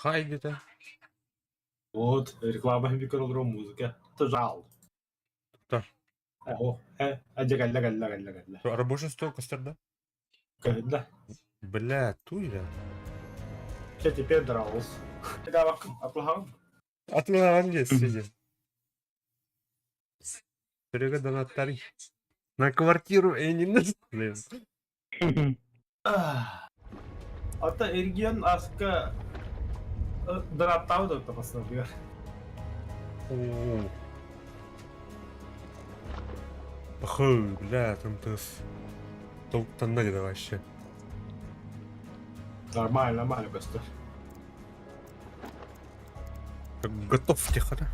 Хай где-то. Вот, реклама микролору музыка. Тужал. Тутар. О, э, кэллэ, кэллэ, кэллэ, кэллэ. Рабочий стол костер, да? Кэллэ. Бля, туй да. Все, теперь дралс. Аплахан. Атлахан есть, сидит. Серега донаттар. На квартиру и не на... Блин. Ата эргиэн аска дыраттаабыт бастатыгар. Пахы, бля, там ты толктанна где вообще. Нормально, нормально просто. Готов тихо, да?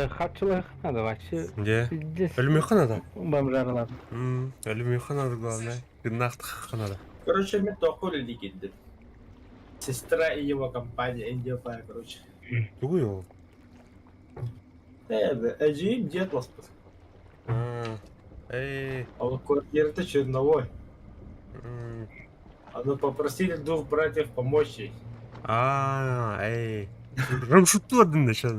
Харчылыах надо вообще. Где? Пиздец. Өлмөхө надо. Бомжарлар. Өлмөхө надо, главное. Гыннаахтыха надо. Короче, мен тоққол иликинди. Сестра и его компания, Индия короче. Тугуй ол? Эдьиийим дед ласпыт. Эй. А вот квартира-то черновой. Оно попросили двух братьев помочь ей. А, эй. Рамшуттуардын да сейчас.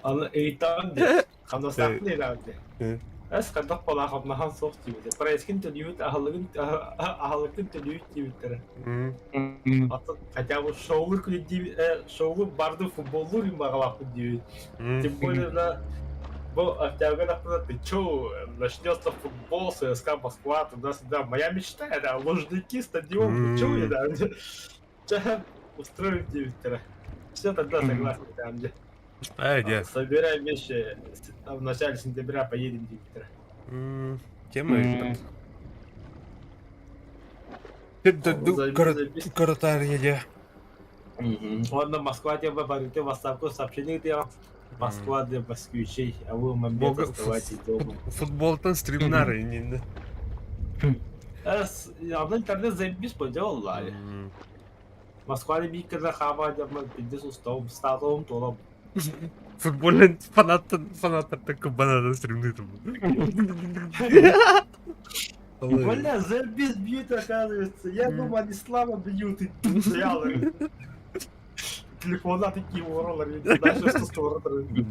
Аны ыйтаҕын дии, хамнастаахпын ыйтаҕын дии. Эс хайдах буолаа хамнаһан суох диэбитэ. Проездкин төлүүбүт, аһылыгын аһылыккын төлүүбүт диэбиттэрэ. Атын хотя бы шоулур күнү диэбит, шоулур барды футболлуур им баҕалаахпын диэбит. Тем более на бу октябрь ахтына ты чё, начнется футбол, ЦСКА, Москва, туда-сюда. Моя мечта, это Лужники, стадион, ты чё, я да, устроим диэбиттэрэ. Все тогда согласны там, где. Эй, дед. Собирай вещи, в начале сентября поедем диэбиттэрэ. Тема Коротарья дьэ. Ладно, Москва тебе барыты в отставку сообщение где Москва для москвичей, а вы в момент оставайтесь дома. Футболтан стримнары иннинэ. Аны интернет заебись поделал, Москваны биир кына хаама дьаммын пиздец устабым, статуһум туолам. Футбольный фанаттан фанаттартан кубанадан стримныытым. Бля, заебись бьют, оказывается. Я думал, они слабо бьют и стоял. Телефона такие воролары, дальше что стороны.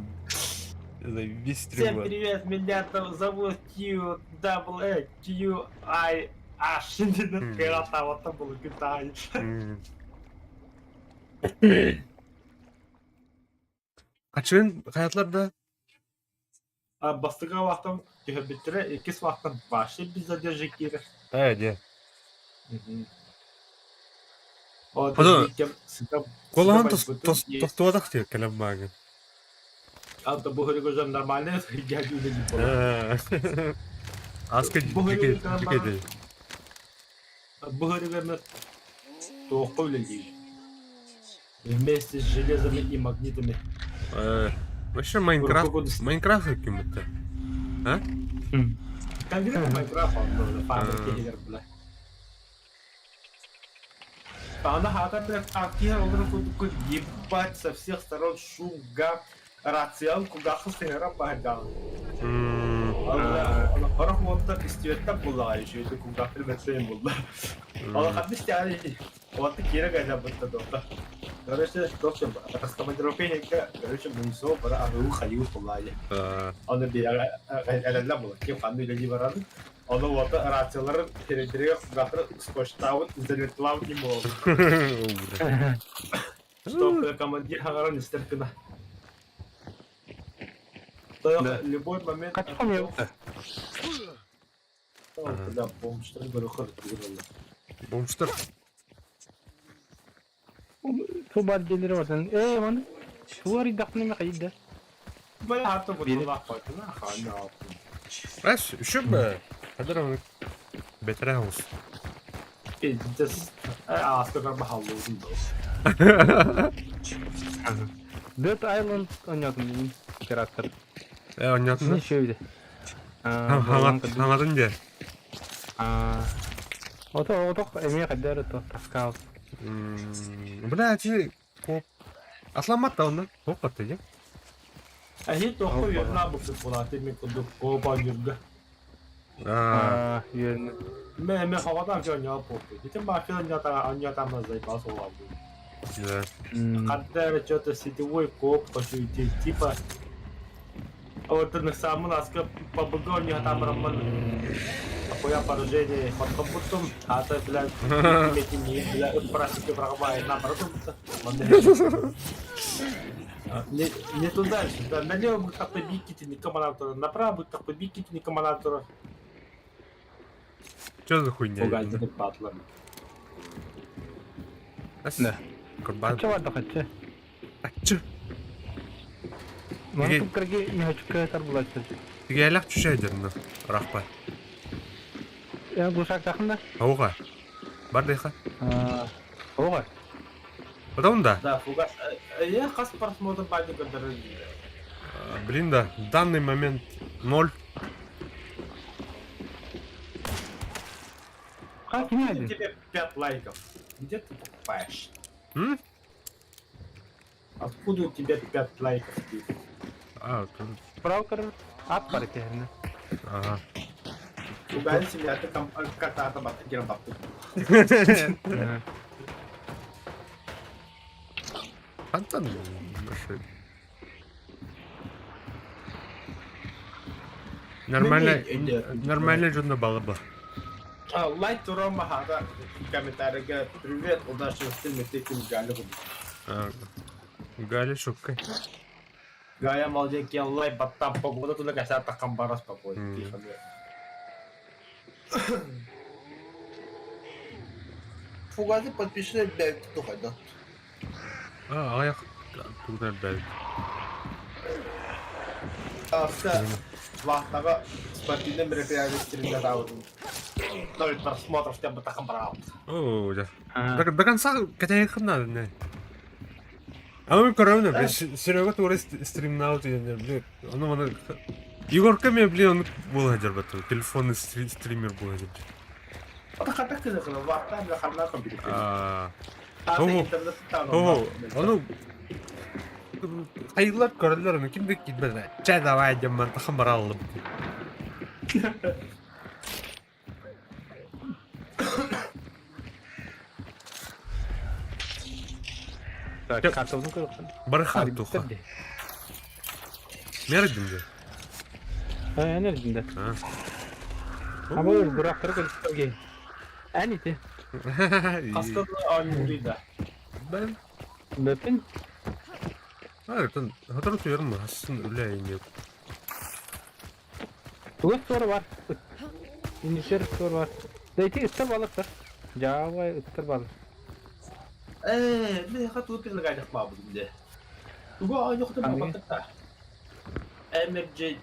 Заебись Всем стрима. привет, меня там зовут Q W э, Q I H. Кайрата, вот там было Китай. Качын хаятlar да? А бастыга вақтан түһэрбиттэрэ, иккис вақтан вообще без задержек киирэр. Ээ, дьэ. Вот Аны биир кэм сыта Колаһан сыта байбытым тохтуотах диye кэлэн бааҥын. А то буһуругу нормально дядю үлэлиир буолар. Аска Буһуругу дьүкэдэй. Буһуругу туохха үлэлиир. Вместе с железами и магнитами. Вообще Майнкрафт Майнкрафт ким битте? А? Конкретно Майнкрафт он фабрики киһилэр бля. Ана хата бля киһи олорон курдук ебать со всех сторон шум, гам, рациян кугахы сыһыран баһырдаан. Хорох уоттар истибэттэр буллаҕа еще кугахы бэтсэйин булла. Ол ханна истэҕин уотта киирэ гайдабытта дота. Короче, в общем, раскомандировка короче, мунсо бара аһыы хайыы буллаайы. Оны биэҕэ эрэллэ була. Ким ханна үлэлии барарын. Ону уота рацияларын передерге кугахы скотчтаабыт, изоленталаабыт им буолар. Чтоб командир хагаран истер гына. То любой момент Да, бомжтар көрөхөр Бомжтар. Тубар делери бар. Э, маны. Туар идақны қайда? Бля, аты бұтылақ қойдың, аха, Раз, еще бы. Хадыр бетере house. Пиздец. Ааскыгар баһаллыыбын доо. Dead Island ойнадым оператор. Э, ойнатын. Ничего Хаҥатын дьэ. Ото ото эмиэ хайдары то таскал. Бля, ти коп. Асламат та онна. Тоққатты дьэ. Эһи тоққо үөрнаа буппут буолааты мен курдук коопа ньурга. Аа, Үөрэнэ. Мэ мэ хаватам оонньоон буолбут. Ити мафия оонньоотаамна заебал суолаабыт. Да. Когда что-то сетевой коп хочу идти, типа вот на самом аска по БГ там роман Ахуя поражение хотопутум, а то, блядь, не, блядь, практики врага и наоборот. Не, не туда да, налево будет как побить никому направо будет как побить никому Что за хуйня? Пугать падла. Да. Курбан. Хача барда хача. Аччы. Маны кырги мехачка тарбулачы. Тигээлэх түшәйдерні. Рахпа. Я глушак тахында? Ауға. Бар дейха. Ога. Потом да. Да, фугас. Я хас просмотр бади который. Блин, да. В данный момент ноль. Как не Тебе 5 лайков. Где ты покупаешь? М? Откуда у тебя 5 лайков? А, тут... Браукер ат бар екен. Ага. Угадайте себя, ты там кота там от Фонтан наши. Нормально, нормально жонно балаба. Лайк Рома хата комментарийга привет, удачи в стриме, ты ким Галя. Галя шукка. Галя молодец, я лайк баттам погода туда кася такам барас погода. Тихо, блядь. Фугази подпиши, блядь, тухайда. А, аяк тугдар бәл. Алса, вахтага спортивный мероприятие стримда даудым. Ноль просмотров тебя бы такам брал. О, да. До, до конца катайхым надо, не. А мы корона, блин, Серега тура стримнал, блин, он он Егорка мне, блин, он был хадер телефонный стример был хадер. А. О, ону хайылар көрөлөр, ону ким да киирбэт. Чэ давай диэн мантахан бараллым. Так, картону көрөккүн. Барыха туха. Мердим де. А, энергия да. А. Абы бурактар көрүп Әните. Хаста оонньуур да. Бен. Бөпүн. А, это хатру туйрм хасын үлэ инде. Тугас туора бар. Инишер туора бар. Дейти ыттар балыктар. Жабай ыттар балык. Э, мен хату предлагать бабу где. Туга оонньуу бабакта. MFG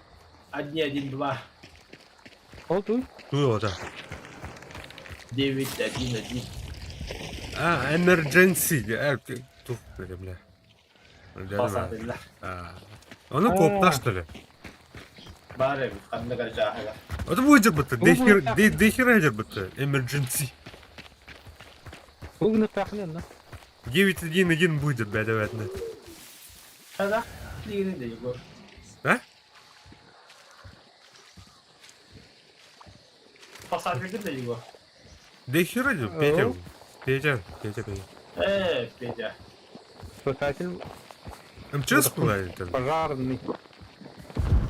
1 1 2 Ол туй. Туй ода. 9 1 1. А, emergency. Тух, бля. Пасатылла. А. Оны копташ что ли? Бары ханныгар жаһага. Это будет бытты. Дехер дехер бытты. Emergency. Бүгүн тахын да. 9-1-1 будет, бля, давай. Хада дигән дә Егор. А? Пасатылды да Егор. Дехер Петя. Петя, Петя, Петя. Э, Петя. Спасатель МЧС была это? пожарный.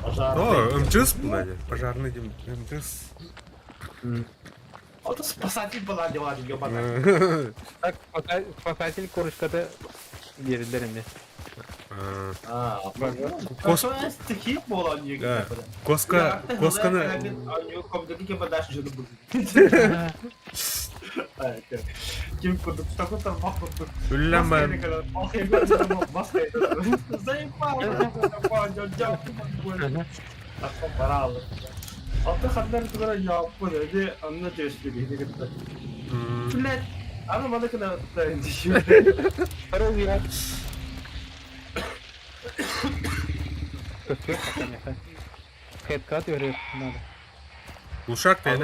Пожарный. О, МЧС была Пожарный МЧС. Это спасатель была дела, ебаная. Так, спасатель корочкада берилер эмне. А, Кос... стихия была не. Коска, косканы... Ким кудук такой там махнут. Үлләмә. Заебал. Алты ханнар тугара яппын, эде анна төстү кытта. Блядь, аны маны кына Парол вират. Хедкат өрөк надо. Ушак ты,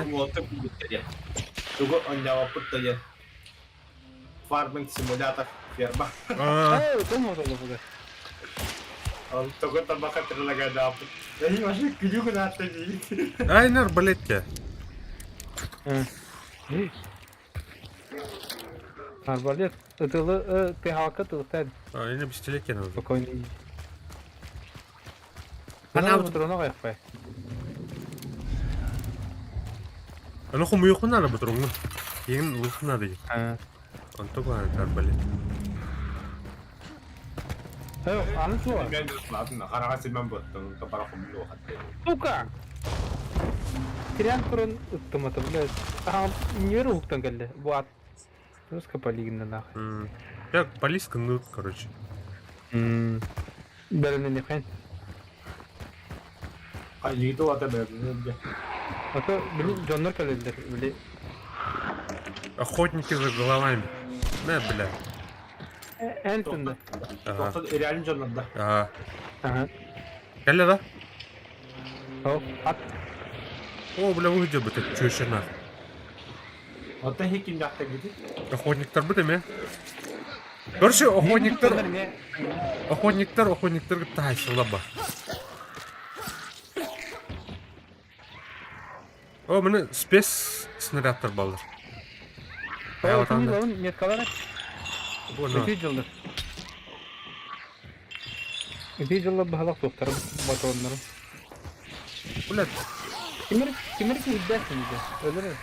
Тугу онняваппыт Фарминг симулятор ферма. А. Э, кому это было? Ол тоҕо табаха предлагадааппыт. Эһи вообще күлүү гынаатта дии. Айнар, блядь. Арбалет ытылы ТХ-ка тылтан. А, или пистолет надо. Спокойно. Она патрона кайыкпай. Аны хомуйуохун наада ботуруҥҥа. Киһин ылыаххын наада дии. Онто баар арбалет. Аны суох. Хараҕа симэн буоттун, капара хомуйуохатты. Сука! Тирэн туран ыттым ата, блядь. Аҕам ньүөр уһуктан кэллэ. Бу ат. Русская полигонна нахуй. Я полиска ну, короче. Бэлэмнэниэххин. Айыыты ата бэлэмнэнэ. Ата били дьоннор кэлэллэр, били. Охотники за головами. На, бля. Эн тунда. Ага. Реально дьоннор да. Ага. Ага. Кэллэ да? О, ат. О, бля, выйдет бы ты, чё нахуй. Оттон иһи кимнээхтэргитий? Охотниктарбыт эмиэ. Короче, охотниктар, охотниктар, охотниктар кытта хайсыллар ба. О, маны спец снарядтар баллар. О, меткалар. Ити дьыллар. Ити дьыллар баһалах суохтар батоннары. Блядь. Кимир кимир киирбэт инде. Өлөр.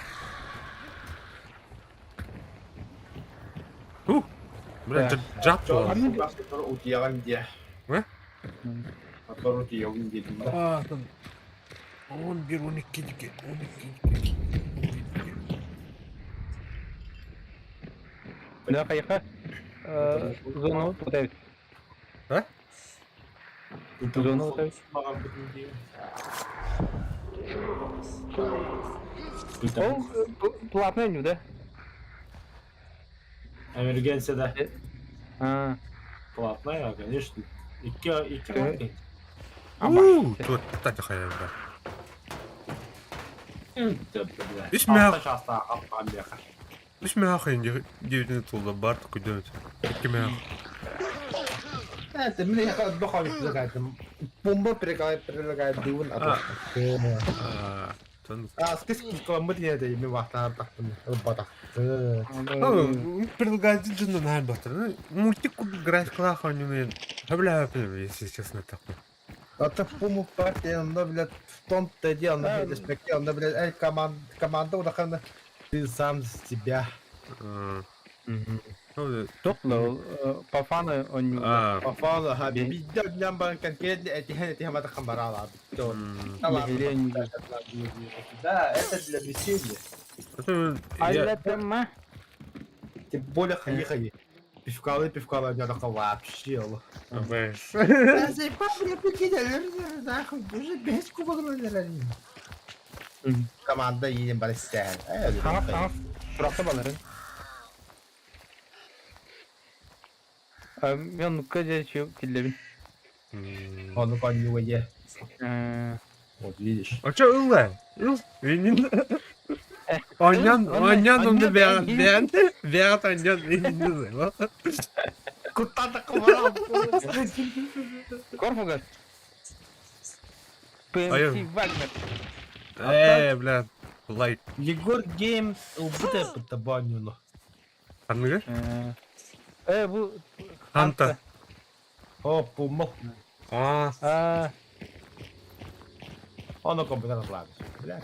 Ух. Блядь, жап буолар. Утуйаҕын диэ. Э? Мотор утуйаҕын диэтим да. А, там 11, 12 дике, 12 дике. Да, хайха. Зону тутабыт. А? Зону тутабыт. Ол платный не да? Эмергенция да. А. Платная, конечно. Икки икки Уу, тут так хайа бра. Үс мэх. Үс мэх диэбитин тулла бар көдөт. Икки мэх. Это мне предлагает. Бомба предлагает дивун А, А, список мы не ми вахта батах. Предлагает дьонно наһаа батыр. Мультик графикалаах оонньууну сөбүлээбэппин, если честно такой. А то пуму партия, ну, блядь, в том-то и дело, на респекте, он, блядь, эй, команда, команда, улахан, ты сам с тебя. Тоқла, по фану он По фану, ага, бидем ням конкретно этихэн этихэн мата хамбарала. Да, это для веселья. Это Тем более хаи-хаи. Пивкалы, пивкалы, у меня такого вообще. Нахуй, уже без кубок Команда едем барыстан. Туракта баларын. Мен нукка киллебин. Он конюе. Вот видишь. А чё ылла? Ыл? Винин. Оньян, оньян, он бян, бян, бян, оньян, винин. Куда такого? Корфугас. ПМС Вагнер. Э, бля, лайк. Егор Геймс убыта под Ханныгы? Э, бу Ханта. О, пумал. А. А. Он компьютер клавиш. Бля.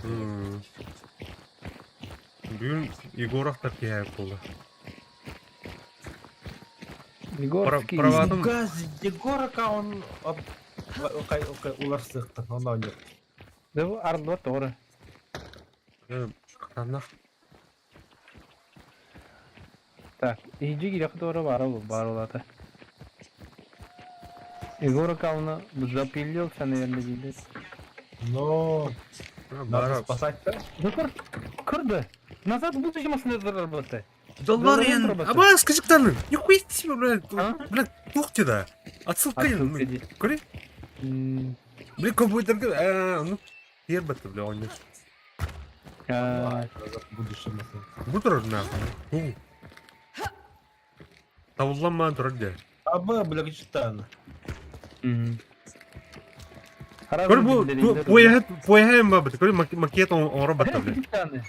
Бүгүн Егоров киһи буолла. Егоровский. Праватын Газ Егорка он уларсыктан он ойнор. Да бу ардыбат тоҕо. Ханна. Так, иһдьи кириэххэ туора баара баар улаата. Егор Кауна запилился, наверное, дииллэр. Но надо спасать. Да кыр, кырды. Назад в будущем работает. Доллариан. Аба, скажи ктаны. Нихуя себе, блядь. Блядь, тух да. Отсылка. Көрей. Блин, компьютер. Ну, ербатты, бля, он. Будущем. Бу турар нахуй. Табыллан турар дии. Аба, бля, читан. Көр бу поеһы поеһы бабыт. Көр макет оҥоро батта бile.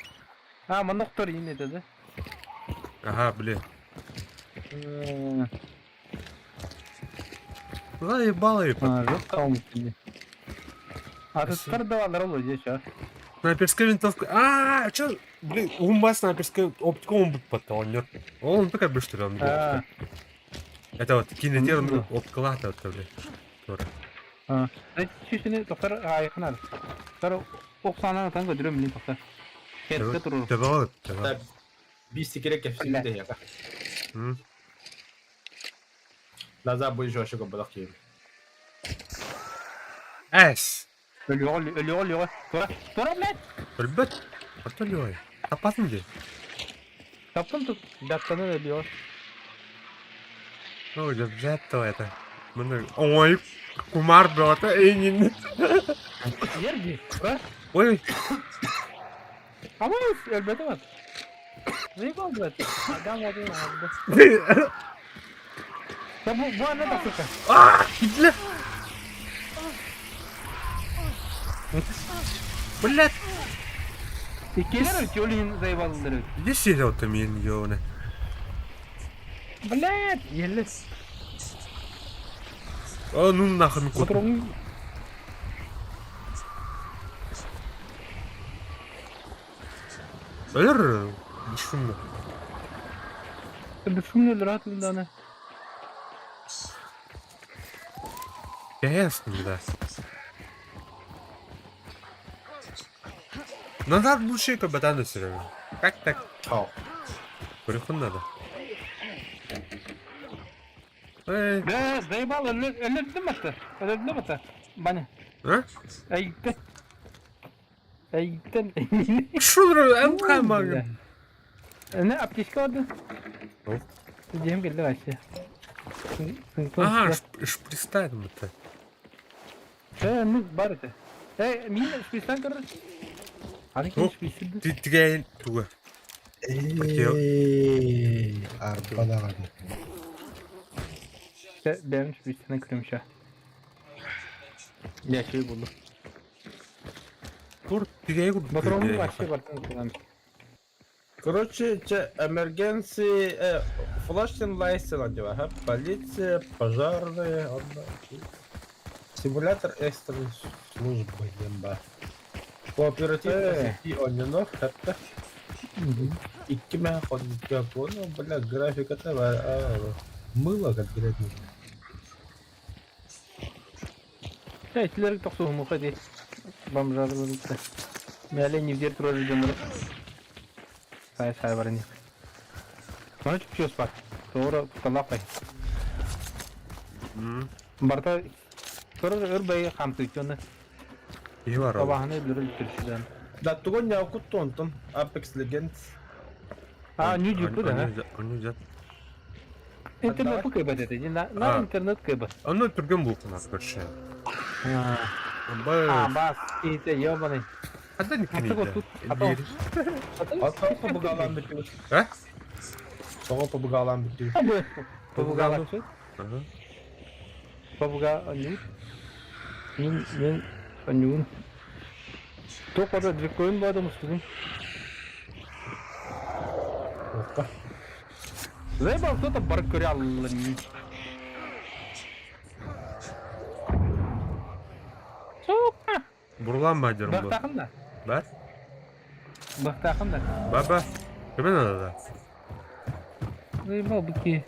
А, манна охтор иин этэ да. Ага, блин. Заебало и А, жестко он Атыттар да балар ол здесь, а. Снайперская винтовка. А, чё? Блин, умба снайперская оптика он будет потонер. Он такая быстро он. Это вот кинетер оптикалата вот, блин. Тура. Чүсүнү тохтор айханар. Тор оксанан атан көдүрөм мин тохтор. Керте турur. Төбө төбө. Биир секирэ кэпсиир дэһиэхэ. Назад будешь вообще гоболох киһи. Эс. Өлүөҕэ өлүөҕэ өлүөҕэ. Тура тура блядь. Өлбөт. Ото өлүөҕэй. Таппатын дии. Таптым тут. Даттанан өлүөҕэ. Ну, взять то это. Маны оҥой кумар бөҕөтө эйнин. Ер дии. Тура. Ой, Ama өлбөтө бат. Заебал, блядь. Адам один алды. Да бу бу ана да сука. А, бля. Блядь. Иккилэр өтөлүн заебалылар өт. Иди сидел ты мен ёбаный. Блядь, елес. А ну нахуй кот. Патрон. Өлөр. Бесшумно. Бесшумно өлөр аны. Ясно, да. Назад лучше кабатаны Серега. Как так? О. Көрүөххүн надо. Эй, Да, заебал, өлөрдүм аты. Өлөрдүм аты. Баны. а? Әйттен. Әйттен. Шулар эн мага. Не, аптечка алды. О. Дем келди вообще. Ага, шпристайдым это. Э, ну, бар это. Э, мин шпристан көрөр. Аны ким шпристи? Ты тигәйин туга. Эй, арба даҕаны. Бэм шпристан көрүмшә. Я şey buldu. Тур тигәй курдук. Батырым вообще бартын кылам. Короче, че, emergency, flashing lights диба, полиция, пожарные, онно симулятор экстренной службы диэн баар. Кооператив сети онньонор, хатта икки мэ хонукка бля, графиката баар, мыло конкретно. Э, итилер тохсуһумуха ди. Бомжар булды. Мәле нивдер турар дөнөр. Сай сай бар не. Мана чүпчөс бар. Тоора куталапай. Барта Тора өр бай хамтыйчоны. И бар. Табаһаны өлөрөр түрсүдөн. Да тугун яукут онтон Apex Legends. А, не дюпу да. Оны взят. Интернет кыйбат это. На на интернет кыйбат. Аны түргөн булкун короче. А, бас, это ёбаный. Хада не тут. А тоҕо побугалаан бүттүбүт. А? Тоҕо побугалаан бүттүбүт. Побугалаан. Побуга аню. Мин мин анюн. Тоқада двикоин бады мустугун. Заебал кто-то баркурял. Сука! Бурлан бадер бу. Бахтахын да. Бар? Бахтахын да. Баба. Кеме надо да? Заебал быки.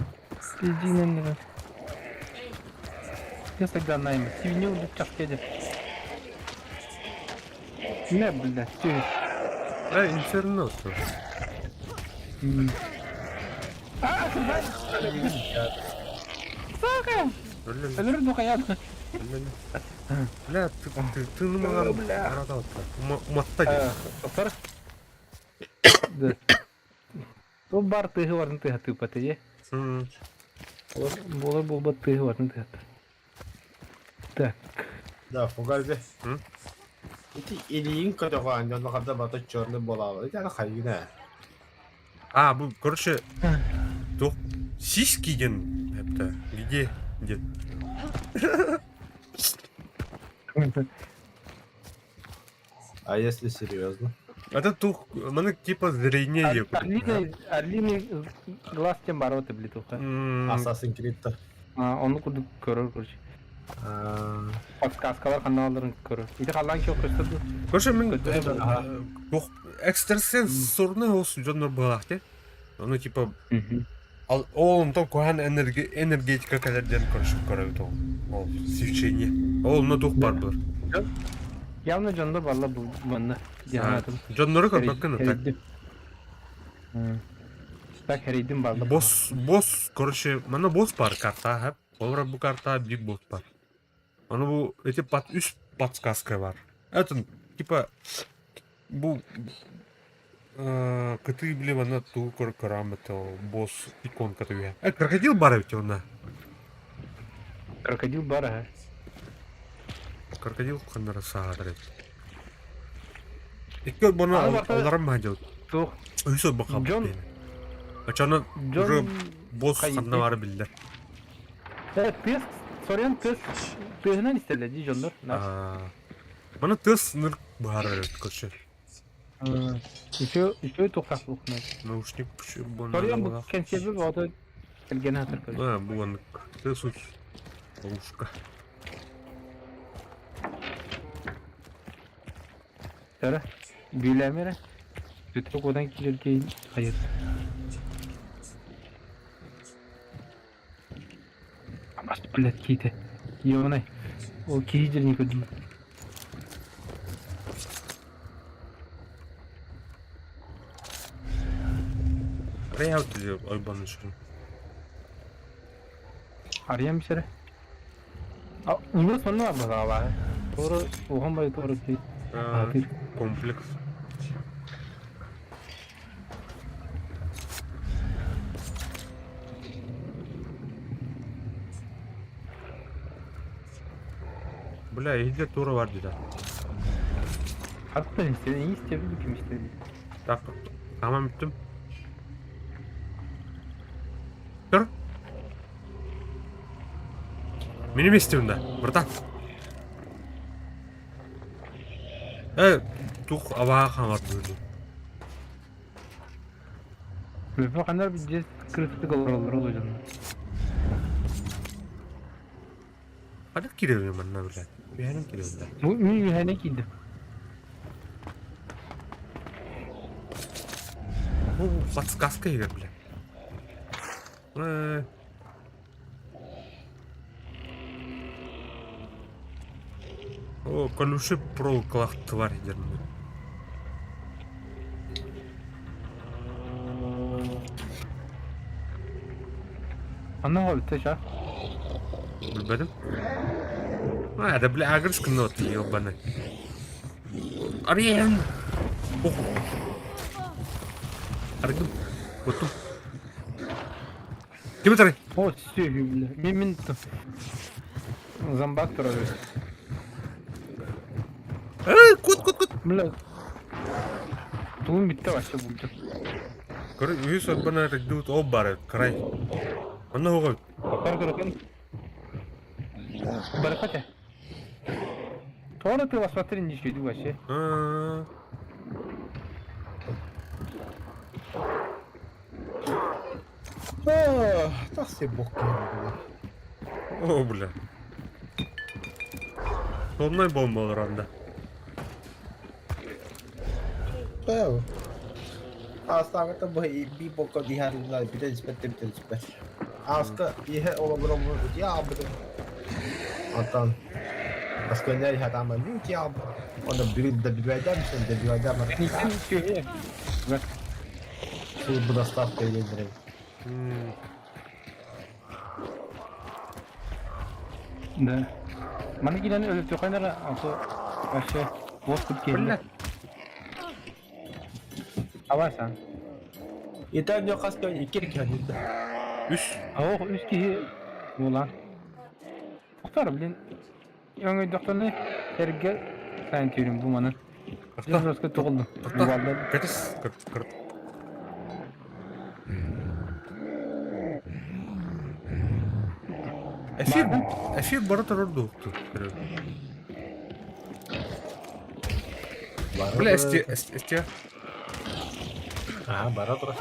Пиздинен. Я тогда найм. Свинью чашкеде. Не, блядь, ты. Э, инферно. А, Сука! Өлөр духаят. Бля, ты ты ты ну мага арадалта. Уматта ди. Тоқтар. Да. То бар тыгы барын тыга тыпаты е. Болар болба тыгы барын тыга. Так. Да, фугазе. Ити илиин көтөҕөөн дьонно хабда бата черный буолаабыт. Ити аны хайгына. А, бу, короче, тух сиськи диэн это где где? А если серьезно? Это тух, маны типа зрение курдук. Орлиный, орлиный глаз тем бороты, блин, Assassin's Creed-то. Ону курдук көрөр, короче. Подсказкалар ханналарын көрөр. Ити халлаан киох көстөр ду? Короче, мин туох экстрасенсорный ол дьоннор быһалаах те. Ону типа ол онтон куһаан энергетика кэлэр диэн короче көрөбүт ол. Ол свечение. Ол онно туох бар буолар. Явно дьоннор балла бу манна. Дьоннору көрбөккүн так. Так хэрийдим балла. Босс, босс, короче, манна босс бар карта, хап. Олор бу карта биг босс бар. Аны бу эти под үс подсказка бар. Это типа бу кытыы били манна тугу көр көрөмөт босс иконка түһэ. Э, крокодил бар эбит онно. Крокодил бар аһа. Крокодил ханнара саатар эбит. Икки бону аларым маһа Туох. Үс баха. Дьон Очону уже Дьон босс ханна бары биллэр. Э, тыас, сорян тыас тыаһынан истэллэр дии дьоннор. Маны тыас ныр быһаарар эбит короче. Еще еще туохтаах буолуоххунай. Наушник Сорян бу кэнсиэрбэ бөҕөтө кэлгэнэ сатар короче. А, бу оннук. Тыас ус. Ловушка. Эрэ, бүөлээмэ эрэ. Бүтүрүк уодан киирэргэ хайыт. Бас, блядь, киитэ. Ёбаный. Ол киһи дьириҥи көрдүм. Арыйа ойбонун шүрүн. Арыйам сирэ. А, уну сонно баҕалааҕы. Туору уһун бай туору ти. Комплекс. Бля, иһирдьэ туора бар дии Хатта истэбин, истэбин, ким истэбин. Так, тамам бүттүм. Тұр. Мен емес да, братан. Э, тух абаға қаңар бөлді. Бөпө ханар бир кырытык олороллор ол дьон. Хадык кииребин манна, бля. Үһэнин кииребин да. Бу мин үһэне киирдим. Бу подсказка егер, бля. Э. О, колючий проволокалаах тварь дермин. Анна бүттэ ша. Билбэтим. А, да бля, агрыс кыннот, ебаный. Арыйан! Ох. Арыйдым. Оттум. Ким этэрий? О, сүөһү бля. Мин мин зомбак турар. Эй, кут, кут, кут. Бля. Тугун бүттэ вообще булду. Көр, үһүс отбана рыйдыбыт ол бары, край. Онно оҕо Көр көрөкөн. Баракате. Тоҕо ты посмотри не иду вообще. А, Тахси бок бля. О, бля. Соннай бомбалар анда. Тоя. Астагата бу би бокко диһарылар битен испетте битен испет. Аска иһэ олобуром утиабытым. Онтон аскөннөр иһэ таама утиаб. Онно бүгүн да бибайдам сен да бибайдам. Нитин сүөһү. Служба доставка диэннэрин. Да. Маны киирэн өлүтүөххэ ото вообще воздух киирдэ. Бля. Абасан. Итак, не хас көн икки көн. Үс. Ох, үс киһи буолан. Тоқтар, блин. Өҥөйдөхтөнө эргэ сайн түүрүм бу маны. Тоқта. Жорстко тоҕулду. Тоқта. Кэтис. Кыр, кыр. Эфир, эфир бара турар дуохту. Бара Бля, турар. СТ, СТ. Аха, бара турар.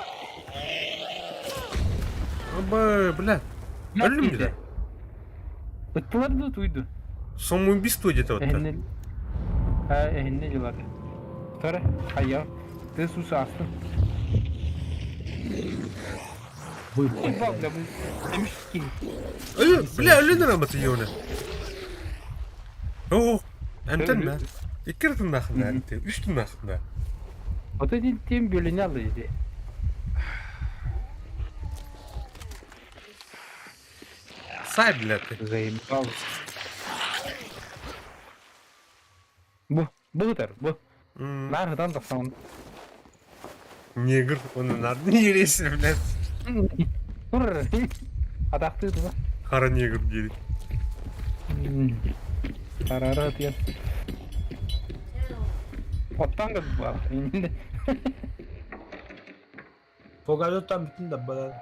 Бля, бля. Өллүм дии. Ыттылар дуу туйду. Самоубийство где-то вот. Эһинне А, эһинне дьылар. Тара, хайа. Ты сус астын. Вы, Ой, бля, бу эмиш ки. Бля, өлөн раматы йоны. О, эмтэн Икки тыннахында, үч тыннахында. Вот эти тем бөлүнэ алды дии. Сай, бля, ты. Заебал. Бу, бу ытар, бу. Наар ытан тахсан. Негр, он надо не ересин, блядь. Тур. Атахтыы тула. Хара негр диир. Харара диэн. Оттан баар. Фогадоттан бүтүн да барар.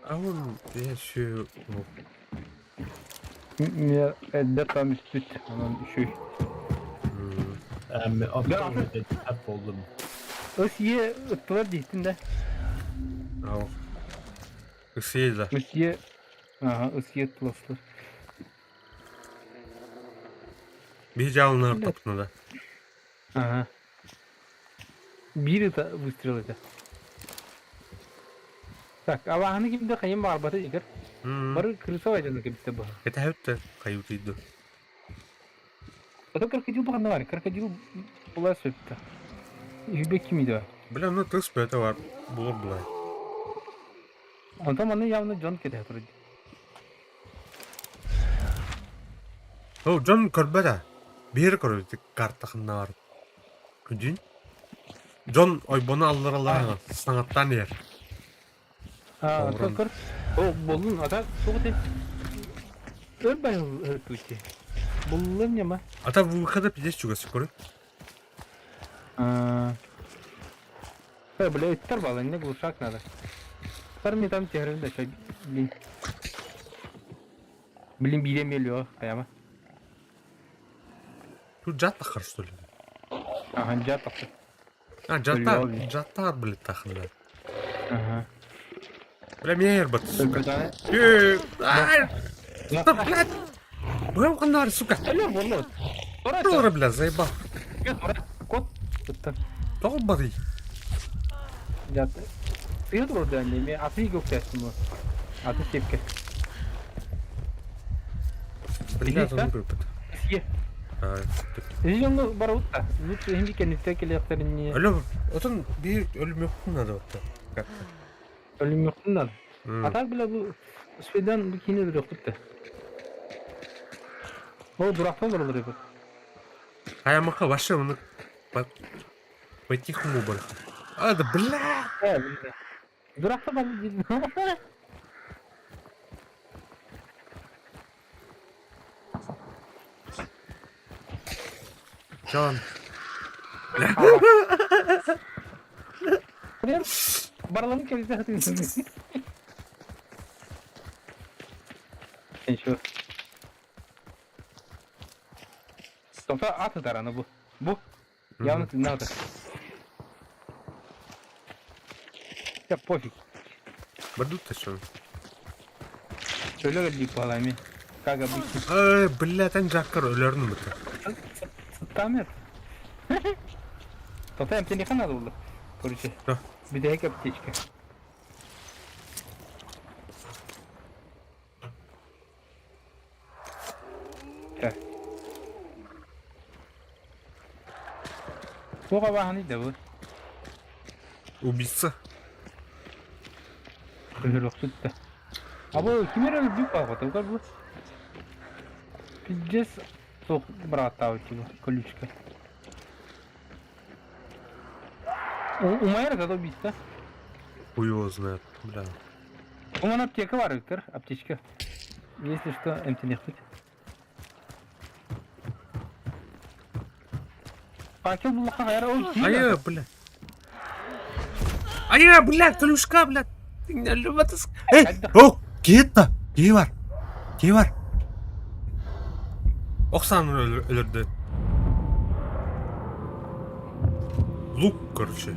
А он, я еще... Мне эрдэ там испит, онон үчүй. Эм, оттон ап болдум. Өсие ыттылар дийтин да. Ау. Өсие да. Өсие, ага, өсие ыттыластыр. Bir жалынар тапны да. Ага. Биир это выстрел это. Так, алаһаны кимде хайын баарбата игер. Бары крыса вайдана кебитте бу. Это хөттө каюты Это крокодил баҕана бар. Крокодил була сөптө. Үбе кими да. Бля, ну тыс это бар. Булыр булай. Онтон маны явно дьон кэтэ турар. О, дьон көрбөт Биир көрбүт картахынна бар. Күдүн. Дьон ойбону алларалар саҥаттан иһэр. А, көр. О, боллун, ата тугу Өр байыл тути. Буллун нема. Ата выхода пиздец чугас көрү. А. Э, бля, иттер бала, не глушак надо. Тар мне там техрен да чай, блин. Блин, бире мелио, каяма. Тут жат тахар, что ли? Ага, жат тахар. А, жата, жата, блин, тахында. Ага. Бля, меня ербат, сука. Э, ай! Да, блядь! Бэм ханар, сука! Алло, болло. Тура, бля, заебал. Кот. Тоҕо барый? Жат. Сыйы турар неме, аты көктәсін бу. Аты сепке. Бля, он көрбөт. Сие. Эжеңго барабыт да. Лучше химби кенитте келектерини. Өлө, отон бир өлмөктүн надо вот. Как-то. Өлмөктүн надо. А так, бля, бу Сведан бу кине бир өктүп да. О, дурактан баралар эбит. Аямака вообще он по-тихому бар. А, да бля! Э, бля. Дуракта бар дейди. Жан. Бараларын келсе хатыйсың. Еще. Тоқта аты тараны бу. Бу. Явно ты надо. Я пофиг. Бардут ты что? Söyle geldik балами. Как обычно. Эй, бля, тан жаккар өлөрүн бит. Тамер. Тоқта эмтени надо было. Короче. Да. Бидеге аптечка. Так. Туға бағаны да бұл. Убийца. Өлөр өксүттэ. А бу кимер өлбүк багы тугар бу. Пиздец суох бырааттаабыт типа колючка. Умайар это убийца. Хуй его знает, бля. У меня аптека бар, Виктор, аптечка. Если что, эмтенехпит. Факел буллаха хайра ол Ая, бля. Ая, бля, колюшка, бля. Эй, о, кетті. Кей бар. Кей бар. Оксан өлөрдү. Лук, короче.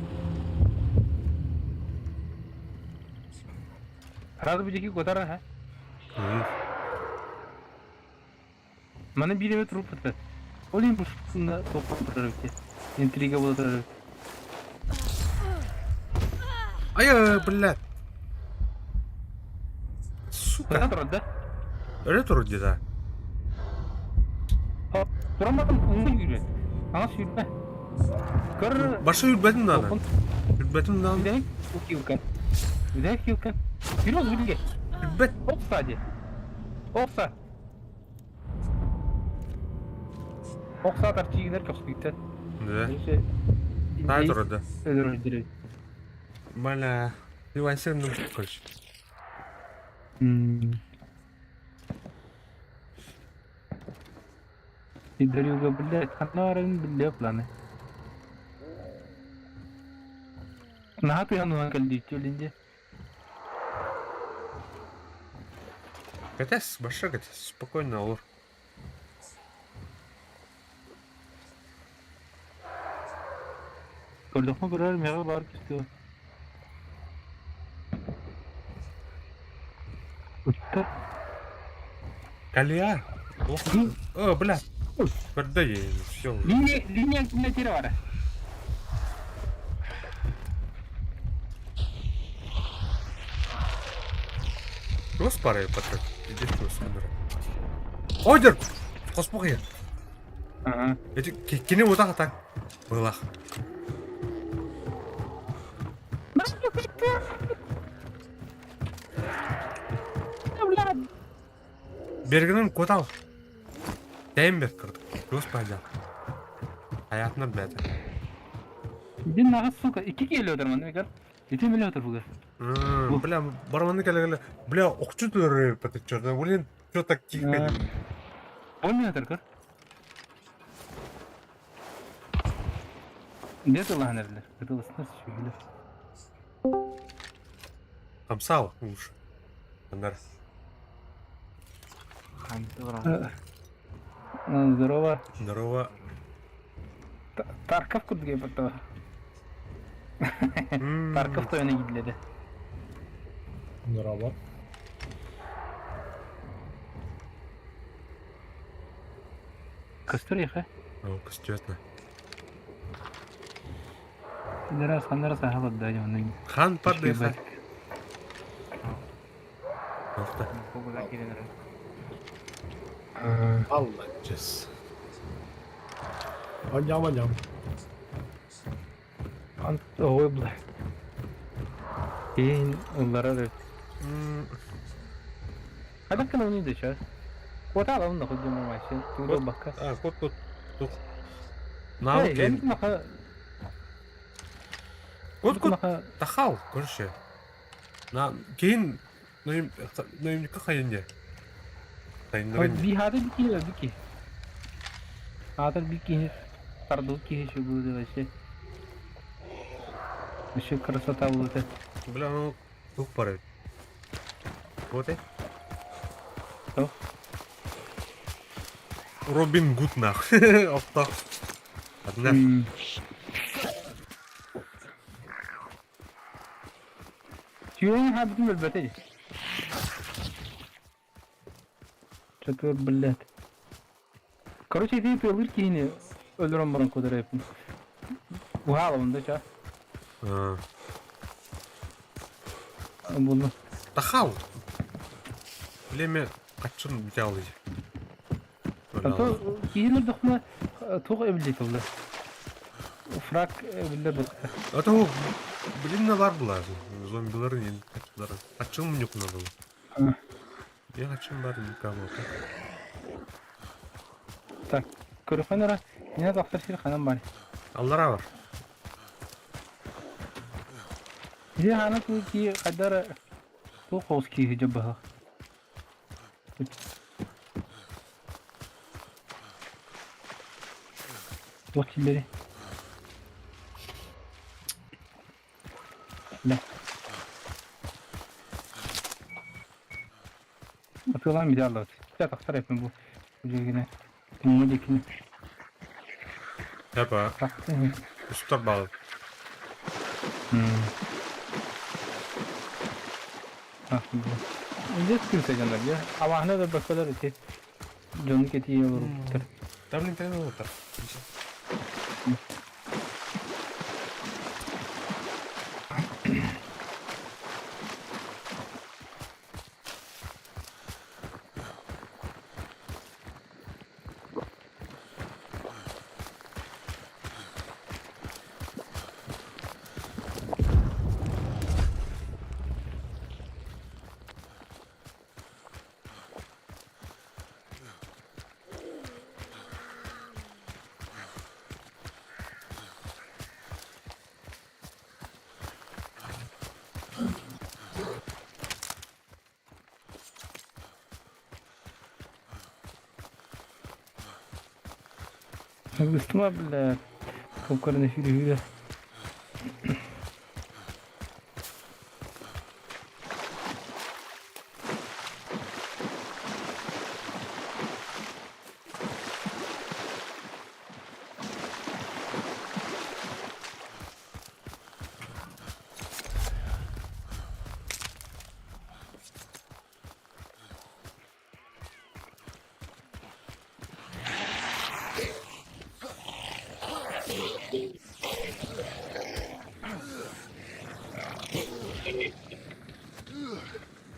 Сразу бу диэки куотар аха. Маны биир эмэ труп бытар. Ол иһин пушкина топпон турар эбит. Интрига буола турар эбит. Ай, блядь. Сука. Куда турар да? Өрө турар где-то. Турамматын уҥа сүүрбэт. Аҥа сүүрбэ. Көр... Башы үрбэтин надо. Үрбэтин надо. Үдэһик килка. Үдэһик килка. Вперед, билге. Үрбэт. Опса де. Опса. Ох саатар чиигинэр көхсүгүттэн. Да. Наай турар да. Өлөрөр Бля. Иван ну, короче. Пидорюга, блядь, ханна биллэ планы. Наһаа тыһан кэлдииччи билинди. Катас, большой катас, спокойно, Олор. Көрдөххө көрөр мега бар көстүө. Ытта. Калия. О, бля. Көрдө все. Линия линия кимне тире бара. Чего спарай, Патрик? Иди что с камеры. Ойдер! Хоспух я. Ага. Эти кини вот так Былах. Бергенин кутал. Тэйэн бэрт кырдык. Господи. Hayatına бэт. Дин наҕас сука икки киһи өлөр манна көр. Ити миле отыр буга. Бля, барманы кэлэ Бля, охчут өлөр патыччар. Блин, что так тихо? Он не отыр көр. Не тылаhan эрлер. Кытылысынар сүйүлөр. Хамсал лучше. Андар. Здорово. Здорово. Тарков курдук эбит Тарков тойона киирдилэр. Здорово. Көстөр яха. О, көстүөтна. Раз ханнара сахалат да оннук. Хан падыха. Охта. Алладжес. Аням, аням. Ой, бля. Кейин ылларар эбит. Хайдах гына уни да Куота аламын да ходьум вообще. Тугу бакка. А, кот кот. Тух. Нау кейн. Кот кот. Тахал, короче. На кейн наимника хайынде. Би хата бики бики. Хата бики тарду кихи шугу вообще. Вообще красота будет. Бля, ну тух пары. Вот и. Что? Робин Гуд нахуй. Опта. Одна. Тюрень хабитин бөлбөтө. Что-то, блядь. Короче, ити тыалыр киһини өлөрөн баран кударайпын. Уһаалабын да ча. Буну. Тахал. Племя качын взял. А то киһини өлдөхмө туох эбилдей олла. Фраг эбиллер бу. А то блин на бар была. Зомбилар не качылар. Качын мне надо было. Я качын бар никому. Так, көрөхөн не тахсар сир ханан бар. Аллара бар. Иди хана ту ки кадар ту хоос ки жабаха. Туох киллери. Да. Атылан bir daha Ча тахсар эпин бу. Бу Муңа дикини. Япа. Устар бал. Дьэ күн сылдьаннар дьэ абааһыны да бөккөлөр ити дьону кэтии олорбуттар. Там интернет олорбуттар. Ыгыстыма бля, копкарын эфири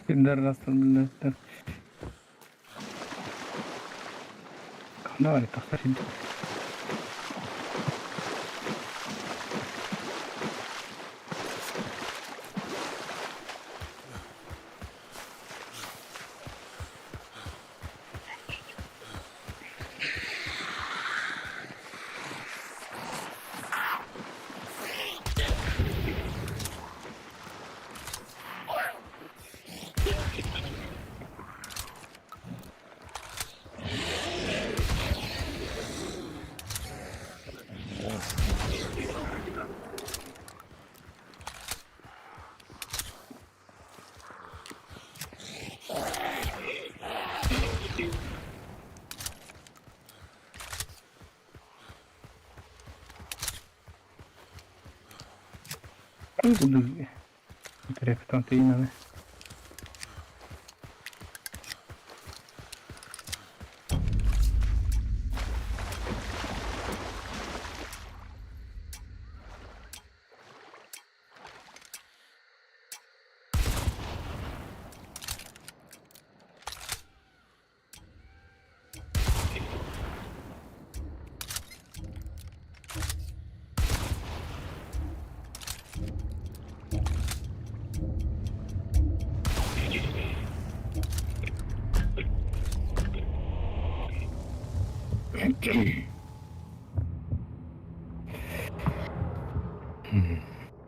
Пидорастар, блядь. Давай, тахсар сидит. Трепетом ты инаны.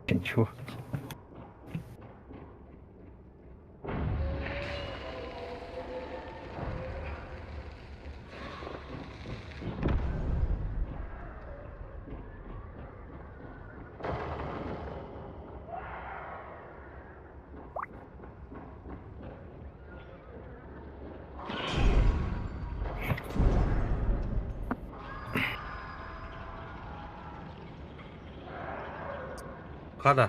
Ничего. Хада.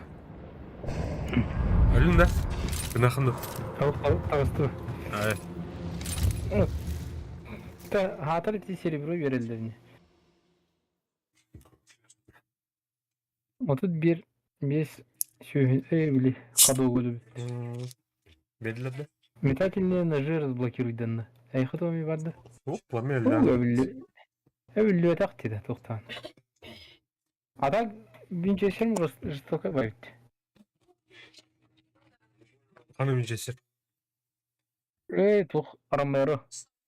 Өлүн да. Гынахын Таҕыстыбы. Ай. Хаатар ити серебро биэрэллэрини. 31 5 сүөһү э били ходугу Биэрдилэр да? Метательные ножи разблокируйданна. Эйхэ томи барда? Оп, пламя өллөөн. Эбиллүөтэх диде туохтаан. А так винчестерм жестоко байт. Ханы винчестер? Э, туох Ромеро.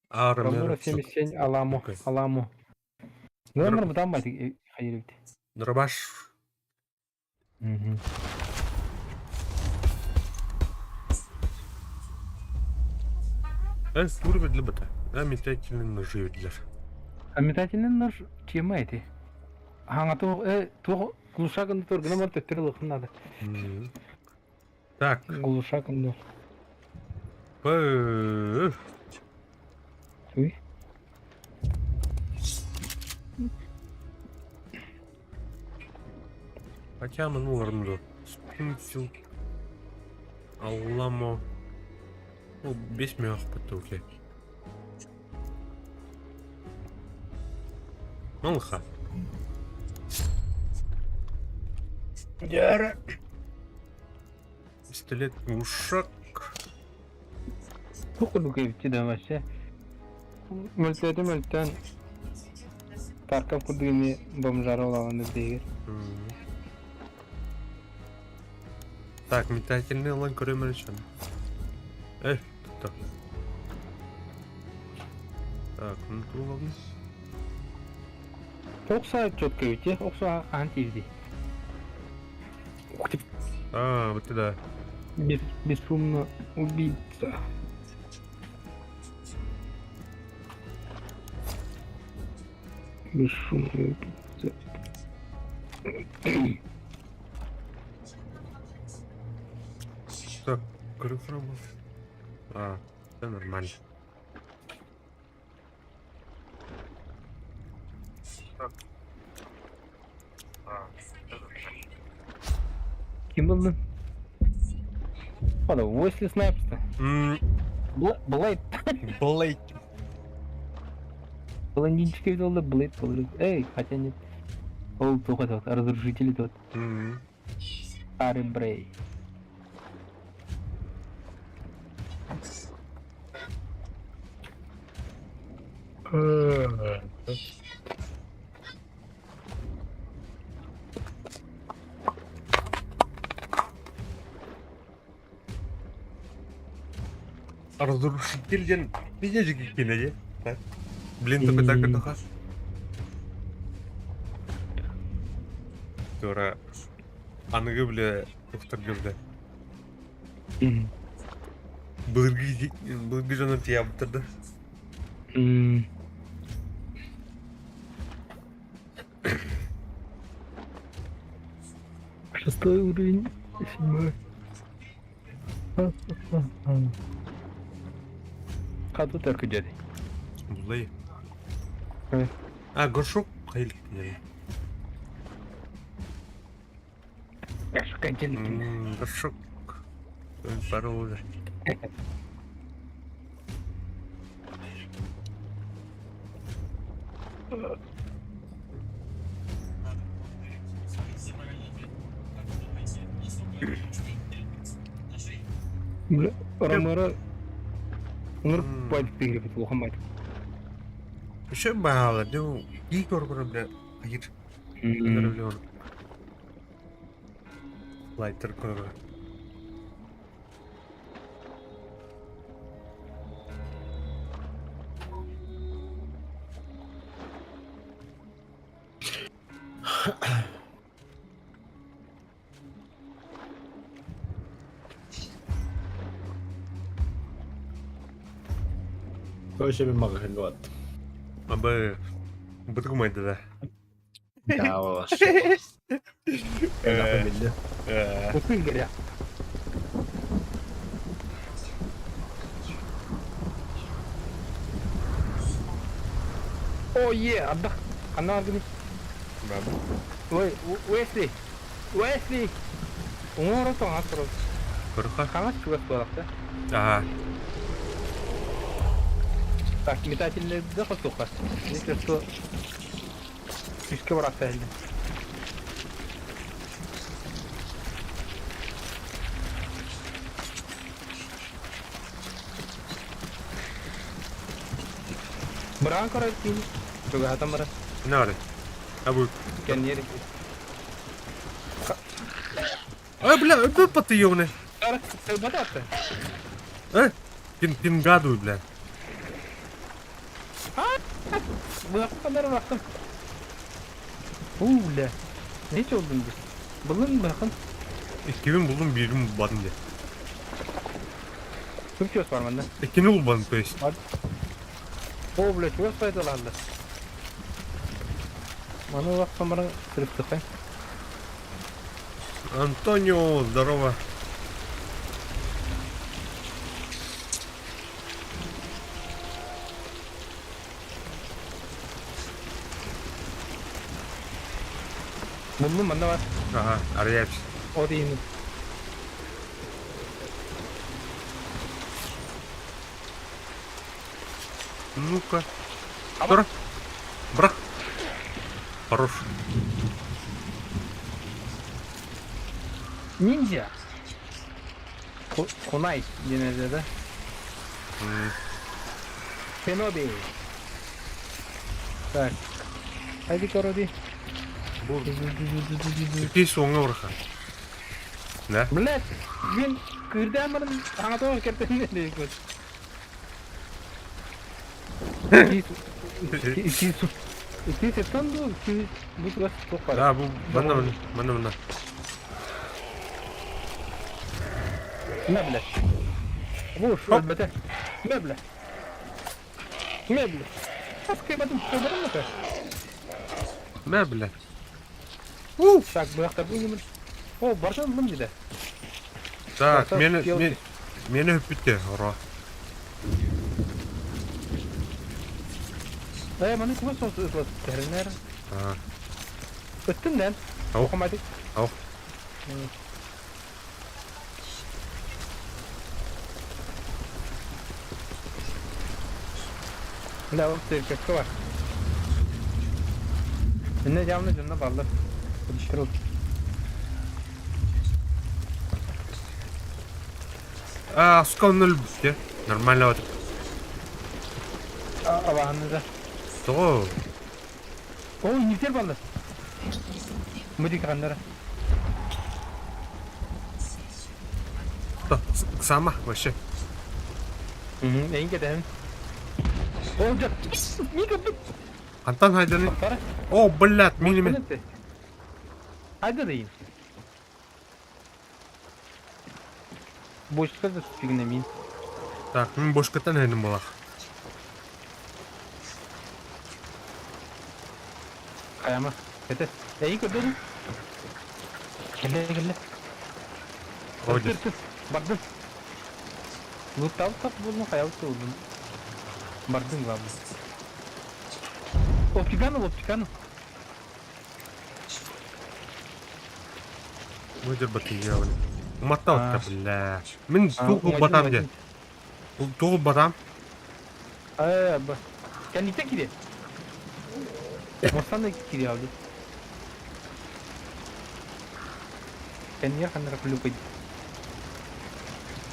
А, Ромеро Ромеро. 77 Аламо. Окей. Аламо. Номер бутан байт хайырбит. Дробаш. Мгм. Э, тур бедле бата. Э, метательный ножи бедлер. А метательный нож тема эти. Хаҥа туох э туох глушак тургуна бар төттөрү ылыхын надо. Так. Глушак ну. П. Уй. Хотя мы ну ду. Спрингфилд. Алламо. Ол бес мөөхпүт окей. Малыха. Дьээрэ. Пистолет ушак. Бу курдук эбитчи да вообще. Мөлтөөтө мөлтөөн Тарков курдук эмиэ бомжара улаҕан үрдүгэр. Так, метательный ылан көрөм эрэ Эй, тут. Так, ну туулабын. Охсо четко эбит, охсо ахан тиийди. Ух ты. А, вот да. Бесшумно убийца. Бесшумно убийца. Так, көрүк А, все нормально. Ким был? Ладно, Уэсли Снайпс-то. Блейд. Блейд. Блондинчик видел, да Блейд был. Эй, хотя нет. Ол туох этот, разрушители тот. Старый Брей. Разрушитель диэн видео киинэ дии. Блин, такой так это Тура аныгы бля тухтарга бля. Былыргы былыргы дьону тиийэбиттэр да. Шестой уровень, седьмой. Хату только дяди. Булай. А, горшок хайыл Горшок отдельно. Горшок. Пару Бля, Ромеро... Ыңыр байтык тигирбит улахан байтык. Еще баала, ну, Игорь, бля, хайыр. Лайтер көрө. Короче, мен маҕаһыыҥҥа бардым. Абы бытыгымайды да. Да, вообще. Элбэхи биллим. Утуй горя. О, е, отдох. Она говорит. Ой, Уэсли. Уэсли. Уҥуор тоҥас турар. Көрөхө. Хаҥас чугас буолахта. Ага. Так, метательный да хотуха. Если что, күүскэ барахта иһиллин. Быраан көрөр киһи. Чугаһатан баран. Не бар? Абы. Кэнниэри. А, бля, это потыёвны. Бататты. Э? Пин пингадую, бля. Бырахтан бырахтым. Уу, бля. Нече olдun biz? Булдун бырахын. Иккибин булдум, биирин булбатым де. Көп чугас бар манда. Иккини булбадым, то есть. О, бля, чугас пайдаланды. Маны улахтан баран сырыптықай. Антонио, здорово. Булдум манда бар. Ага, арыйач. О деймін. Ну-ка. Тура. Бырах. Хорош. Ниндзя. Кунай диэн этэ да. Кеноби. Так. Хайди короди. Бу Икки суоҥҥа быраха. Да? Блядь, мин кыырдаан баран аҥатоҕор кэртэннэ диэккит. Икки сеттон дуу, икки бу тугас туох баар. Да, бу манна манна манна манна. На, блядь. Бу Хоп. өлбөтө. На, блядь. На, блядь. Аскайбатым, өлбөтүм да. Мэ, блядь. У! Так, быһахтарбын гымын. О, баржан ыллым деді. Так, Быһахтар мені пиал- мен мені өппүттэ, оро. Э, маны куба соус ытлат тэринер. А, Өттүн дэн. Ау. Оқымадык. Ау. Бля, ол церковка бар. Инне явно дьонно бааллар. Кудишкер А, сука, он өлбүттэ. Нормально вот. Абаһаны да. Тоҕо? О, нефтер баллар. Мудик ханнара. Да, сама вообще. Эйин кэтэһин. О, дьэ, Ника, бит. Антон хайданы. Тохтара. О, блядь, минимум. Хайда дейин. Бочка да түгүнэ мин. Так, мин бошкаттан хайдым булах. Хайама. Это. Эйин көрдөрүн. Кэллэ, кэллэ. Вроде. Бардым. Луттал тап булдум, хаябыт булдум. Бардым главное. Оптикану, оптикану. Выдер батыйабын. Уматта А. отта, бля. Мин тугу батам де. Тугу батам. Э, б. Кәннитен кире. Мостан да кире алды. Кәннер ханнар күлүп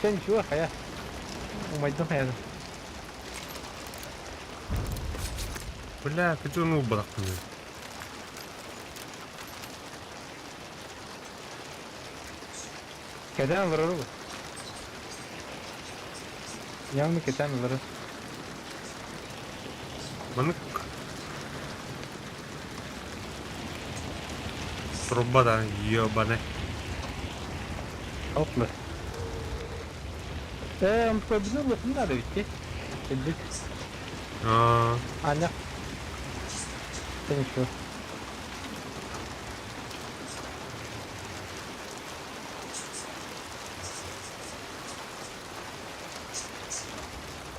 Сен ничего, хая. Умайдым хая. Бля, кыты ну барахтын. Кәдән алыр бу. Яңны кәтән алыр. Манык. Труба да, ебаный. Оплы. Э, он такой безумный, не надо ведь. Эдик. А, Аня. Да ничего.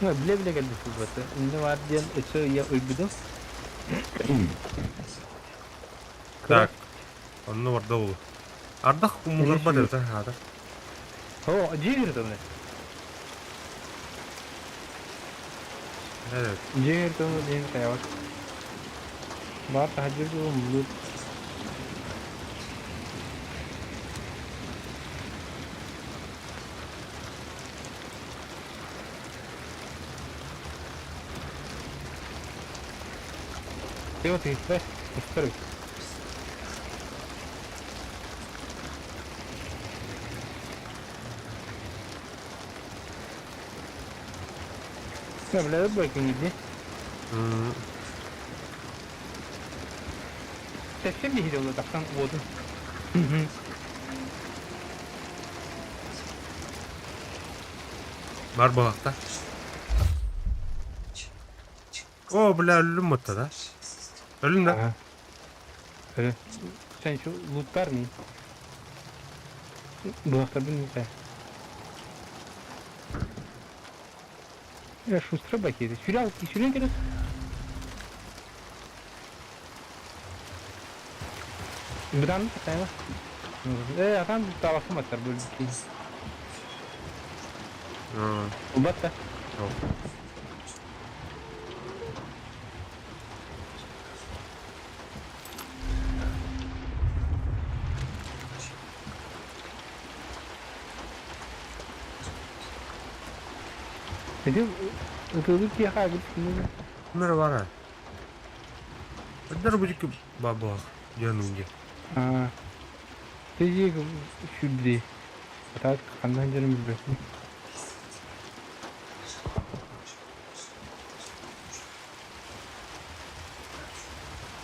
Ну, биле-биле кэлбит буолбата. Инньэ баар диэн өссө ийэ ылбытым. Так. Онно барда ол. Ардах кумуларба дерта хаата. О, дьиэ киртэ Evet. Дьиэ киртэ диэн хайабат. Баар таһырдьа буолбут. Ты вот и историк. Бля, бойкин дии. Совсем не видел, тахсан уотун. Бар буолахта. О, бля, өлүм отта да. Өлүм да. Ага. Сен şu lootlar mı? Булахтарбын не знаю. Я шустро бакети. Сүрел, сүрен керек. Биран сайла. Э, атам табакым атар бөлүп. Убатта. Ити ытыылык киһиэхэ агыс кинини. Мэр бара. Өддөр бу бабах дьанунге. Аа. Тиги сүрдей. Так ханна дьэрим билбэппин.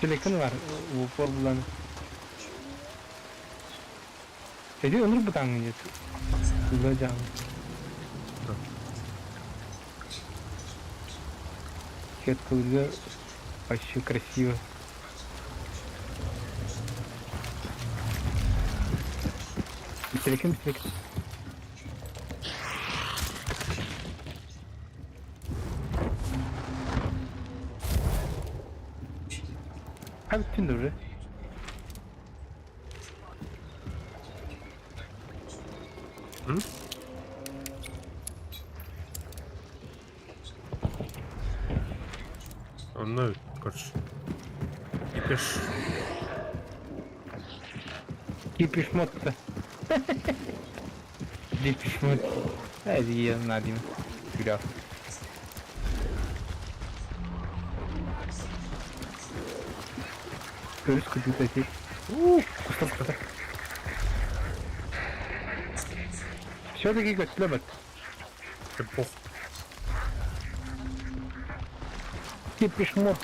Телекин бар, упор булан. Эти ыныр бытаҥын диэт. Тула дьаҥ. Сеткалыга вообще красиво. Телекин телекин. Хабиттин уже. Онно короче. Кипиш. Кипиш модта. Кипиш мод. Эдие надим. Күрэх. Өрүс кытыыта ити. Кустар кустар. Все-таки көстүлэ Пох. Кипиш мод.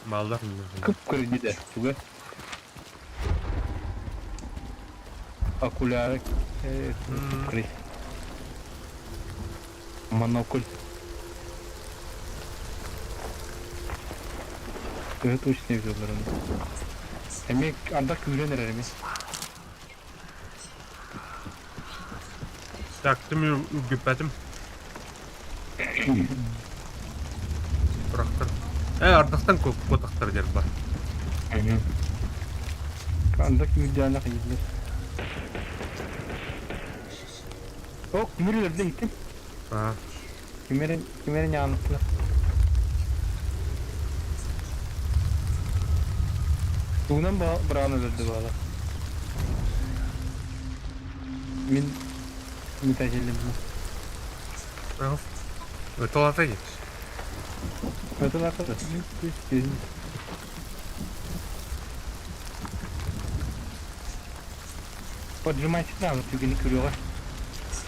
Балдар. Кып-кырдьыда туга Окуляры кып-кырый. Монокль. Төһө точно взялар оны. Эмиэ ардах күүрэн эрэр эмиэ. Так, ты мне үргүппэтим. Турахтар. Э, ардахтан куотахтар диэн бар. Ардах күүрдээнэ хайыыллар. О, кимир өлөрдө иһиттим. Аа. Кимири кимири ньааныстылар. Тугунан быраҕан өлөрдө баала. Мин метателлим. Ыталата дии. Ыталата да. Поджимайте сразу түгэни көрүөҕэ.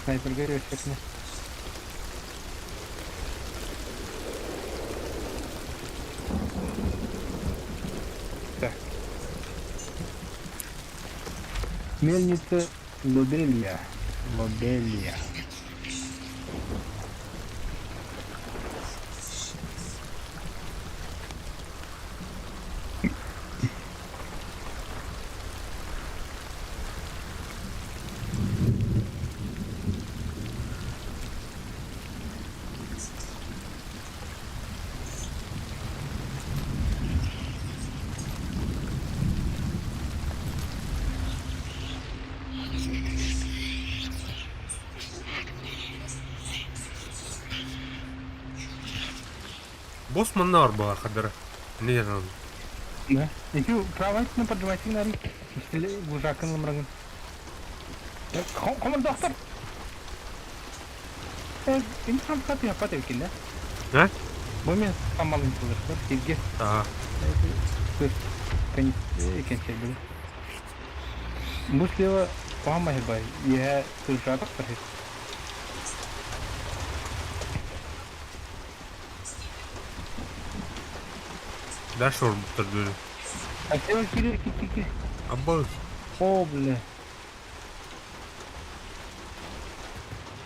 Снайперга өрүөстэкинэ. Так. Мельница Лобелия. Лобелия. Босс манна арбаҕа хадара. Не дьаһанан. Да. Ити правайтына поджимайте нари. Гужакын ламрагын. Комар доктор. Инсан хаты япат эбикин да? А? Бу мен самалын сылдыр. Сирге. Аа. Кенче Бу слева куһаан бай. Иһэ сылдьаатах барыт. Дальше орбуттар дөрү. А слева кири кири кири. Абба. О, бля.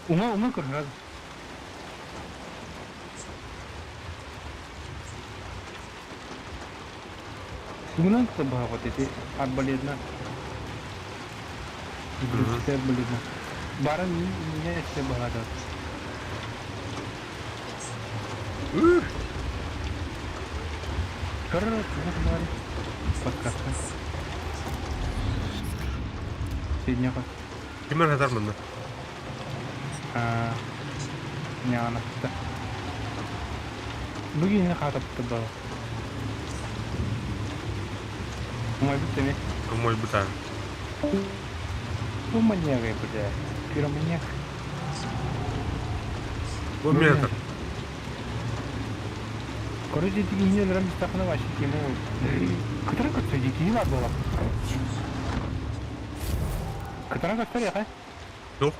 Ума ума көр сразу. Тугунан баҕа ити арбалетна. Арбалетна. Баран меня эссе баҕа. Көр тугу баар подкастка. Сегодня как. Ким эрэ сытар манна. Аа, ньаанахта. Бу киһини хаатаппыта баа. Умайбыт эмиэ. Умайбыт аа. Бу маньяк бля. Пироманьяк. Бу метр. Короче, ити киһини өлөрөн бүттэххинэ вообще тема Кытара көстөр дии киһи баар буолар. Кытара көстөр яхай. Туох?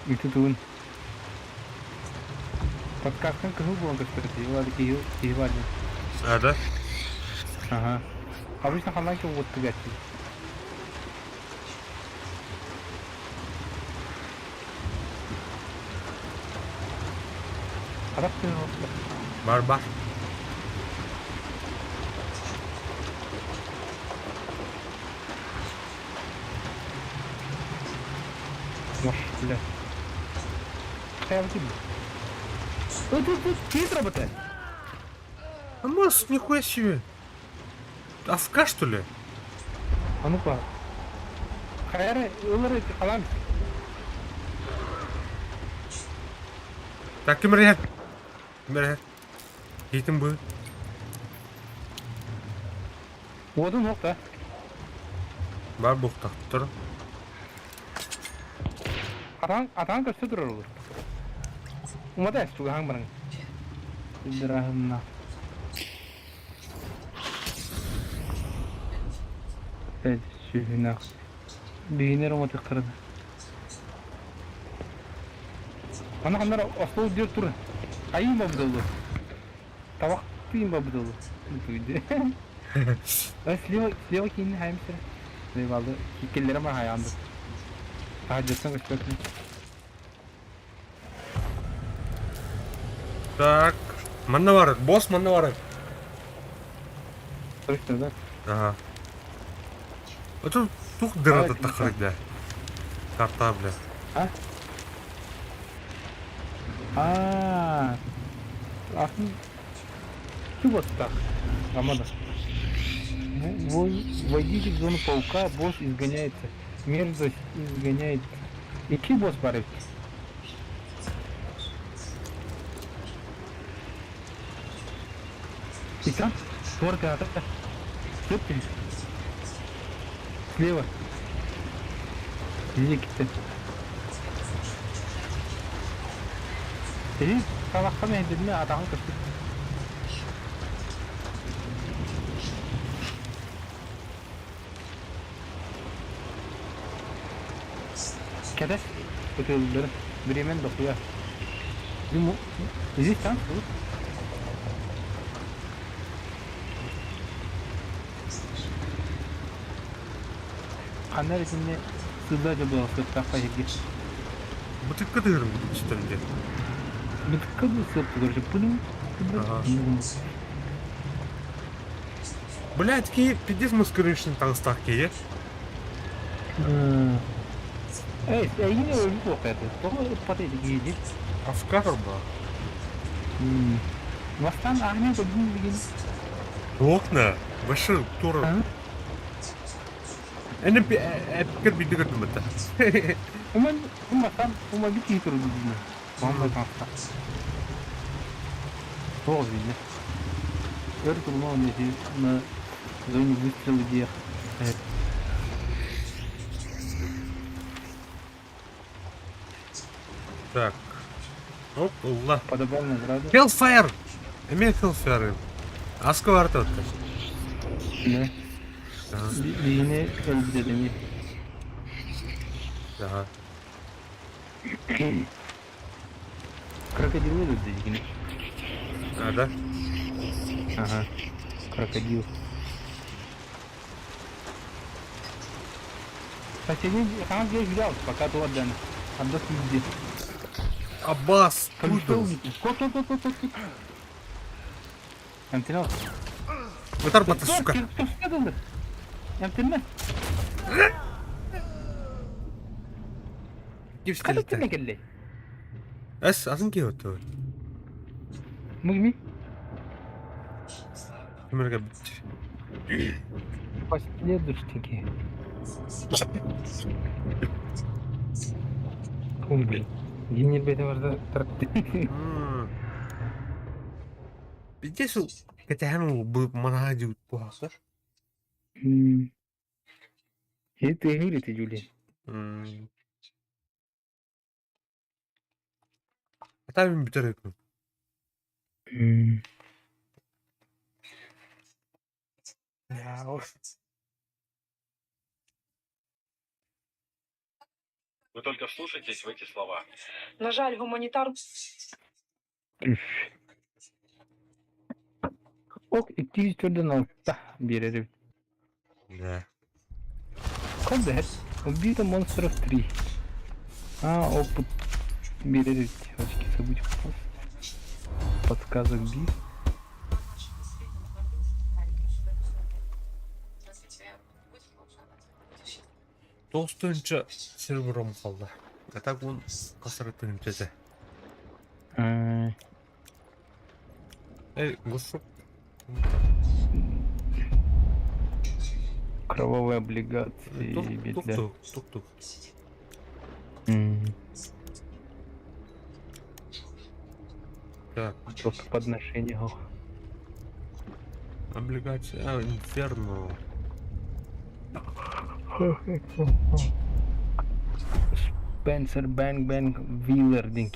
Ити тугун. Подкасткын кыһыл буолан көстөр дии. Ол киһи киһи баар дии. А, да? Ага. Обычно халлаан кылгыттыгар Харах тыын олордо. Бар бар. Маш, бля. Хайа Тут, тут, тут, кит работает. А может, нихуя себе. АФК, что ли? А ну-ка. Хайа, ылыры халам. Так, ким эрэ Ким эрэ Иитин бу. Уотун суох да. Бар буохтахтар. Атаан, атаан көстө турар olur. Умата чугаһаҥ барыҥ. Дыраһынна. Сүүһүнэх. Биһинэр уматыктарына. Аны ханнар остуол диир тур. Айыы бабыдылы. Табах тыын бабыдылы. Туйды. Слева, слева киинни хайым сире. Слева киллерем бар хайаанды. Таһырдьаттан көстөөтүн. Так. Манна бар. Босс манна бар. Точно, да? Ага. Это тух дырата тахарык да. Карта, бля. А? А, атын вот так. Амада. Войдите в зону паука, босс изгоняется. Мерзость изгоняет. Икки босс бар эбит. Ика? Туорка ата. Сөп Слева. Диэкиттэн. Эһи талахха мэһэйдэннэ атаҕын көстөр. Кэтэс ытыыллары бириэмэн дохуя. Здесь там тут. Ханна эрэ итиннэ сыылла дьоллоох сыттаах эһиги. Бытыкка тыырым истэн диэн. Бытыкка да сыаппы короче пылым. Ага. Блядь, киһи пиздец маскировочный таҥастаах киһи. Эй, эйигин өлбүт буолуохха этэ. Тоҕо ыппата ити киһи Авка турба. Бастаан ааһынан көрдүм билигин. Окна. Вообще тура. Эн эппиккэр биирдэ көрдүм бытта. Уман уматтан умайбыт киһи турду дии. Мамма таҥаста. Тоҕо биллэ. Өр турума он если на зоне выстрела диэх. Так. Оп, ылла. Подобрал награду. Hellfire! Эмиэ Hellfire. Аска барта отта. Да. Биһини өлбүт эмиэ. Ага. Крокодил өлбүт дигини. А, да? Ага. Крокодил. Последний хаҥас диэки взял, пока туордан. Ардас везде. Аббас, Кольцо туйдум. Кот, кот, кот, кот, кот. Эмтэнэ Ытарбата, сука. Эмтэнэ. Хата Кипстилитэ. кэллэй? Эс, атын киһи отту. Мыгми. Кимерге бит. Последующий. Ой, блин. Генербете барда тартты. Пиздец, кэтэһэн бу манаһа дьыбыт куһаҕар. Это игры Юли. А там бүтэр эбиппин. Вы только вслушайтесь в эти слова. На жаль, гуманітар Ок, икки түрден алта биэрэр эбит. Да. Кодер. Убито монстров 3. А, опыт биэрэр эбит. Очки забудь. Подсказок би. Тоҕус серебром хаалла. А так он хас эрэ тыһыынча этэ. Эй, госуп. Кровавые облигации бедлер. Тук-тук, тук-тук. Так, Просто подношение. облигация. А, инферно. Спенсер Бэнг Бэнг Виллер диэн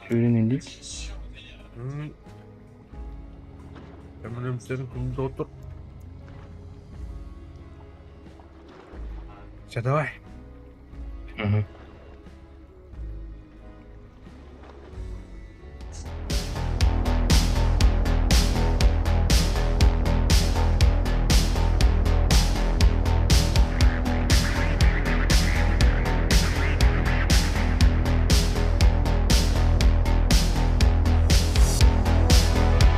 Сүрүн илик. Эминемсен күндө отур. Чэ, давай. Мгм.